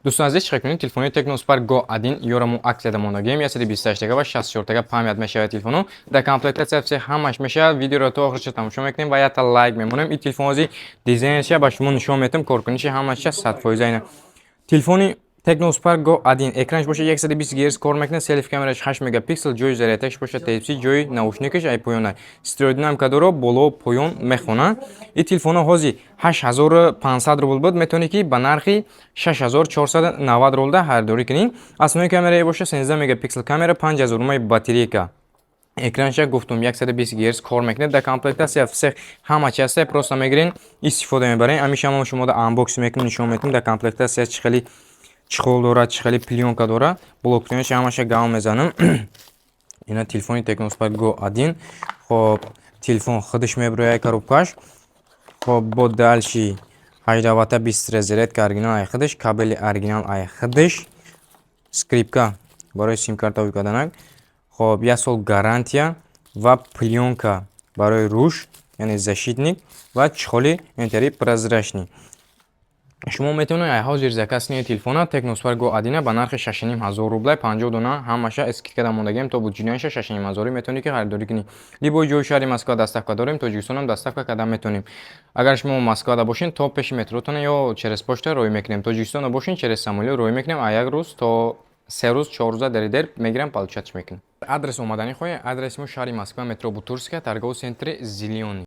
Дӯстон азиз, чӣ кунед? Телефони Tecno Spark Go 1 ёра мо аксияда мондагием, 128 га ва 64 га память мешавад телефоно. Дар комплектация все ҳамаш мешавад. Видеоро то охирша тамошо мекунем ва якта лайк мемонем. Ин телефон ҳози дизайнша ба шумо нишон метам, коркуниша ҳамаша 100% ина. Телефони Tecno Spark Go 1 экранш боша 120 Гц кор мекунад, селфи камераш 8 мегапиксел, ҷои зарядкаш боша Type-C, ҷои наушникаш ай поёна. Стереодинамика доро, боло поён мехона. Ин телефоно ҳози 8500 рубл буд, метавонӣ ки ба нархи 6490 рублда харидорӣ кунӣ. Основной камераи боша 13 мегапиксел камера, 5000 мАh батарейка. Экранша гуфтум, 120 Гц кор мекунад. Дар комплектация всех ҳама чи ҳаста, просто мегирен, истифода мебарен. Ҳамеша мо шумо да unboxing мекунем, нишон метем, дар комплектация чӣ хели чехол дорад, чӣ хели плёнка дорад, блокчейнаш ҳамаша гав мезанам. Ина телефони Tecno Spark Go 1. Хоб, телефон худаш мебирояд, коробкаш. Хоб, бо дальше 18 ватта быстрая зарядка оригинал ай худаш, кабели оригинал ай худаш, скрепка барои симкарта ҳой карданак. Хоб, як сол гарантия ва плёнка барои рӯш, яъне защитник, ва чехоли интари прозрачный. Шумо метавонед ай ҳозир заказ кунед телефона Tecno Spark Go 1 ба нархи 6500 рубля, 50 дона ҳамаша скидкада мондагием, то буҷинаша 6500 метавонед ки харидорӣ кунед. Любой ҷои шаҳри Москва доставка дорем, Тоҷикистонам доставка карда метавонем. Агар шумо Москвада бошед, то пеши метротона ё через почта роҳӣ мекунем. Тоҷикистонда бошед, через самолёт роҳӣ мекунем, а як рӯз то 3 рӯз, 4 рӯза дери дер мегирам, получать мекунем. Адрес омаданӣ хоҳед, адреси мо шаҳри Москва, метро Бутырская, торговый центри Зелёный.